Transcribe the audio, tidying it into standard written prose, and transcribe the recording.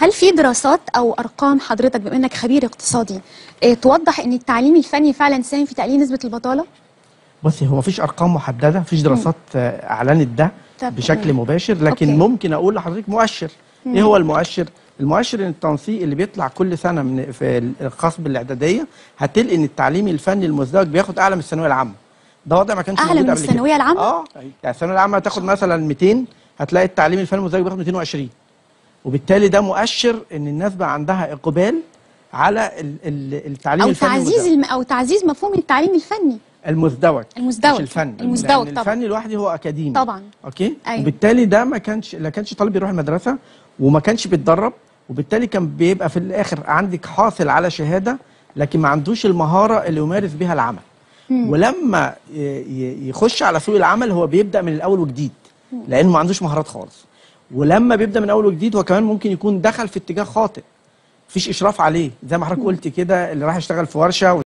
هل في دراسات او ارقام حضرتك بما انك خبير اقتصادي توضح ان التعليم الفني فعلا ساهم في تقليل نسبه البطالة؟ بصي، هو مفيش ارقام محددة، مفيش دراسات اعلنت ده بشكل مباشر، لكن ممكن اقول لحضرتك مؤشر. ايه هو المؤشر؟ المؤشر ان التنسيق اللي بيطلع كل سنة من في الخاص بالاعداديه هتلقي ان التعليم الفني المزدوج بياخد اعلى من الثانوية العامة. ده وضع ما كانش موجود اعلى من قبل كده. الثانوية العامة؟ يعني الثانوية العامة هتاخد مثلا 200، هتلاقي التعليم الفني المزدوج بياخد 220، وبالتالي ده مؤشر ان الناس بقى عندها اقبال على التعليم او الفني تعزيز او تعزيز مفهوم التعليم الفني المزدوج، المزدوج مش الفني، المزدوج طبعا. الفني لوحده هو اكاديمي طبعا. okay. أيوة. وبالتالي ده ما كانش، لا كانش طالب يروح المدرسة وما كانش بيتدرب، وبالتالي كان بيبقى في الاخر عندك حاصل على شهادة لكن ما عندوش المهارة اللي يمارس بها العمل. ولما يخش على سوق العمل هو بيبدا من الاول وجديد، لانه ما عندوش مهارات خالص. ولما بيبدا من اول وجديد هو كمان ممكن يكون دخل في اتجاه خاطئ، مفيش اشراف عليه زي ما حضرتك قلت كده، اللي راح يشتغل في ورشه.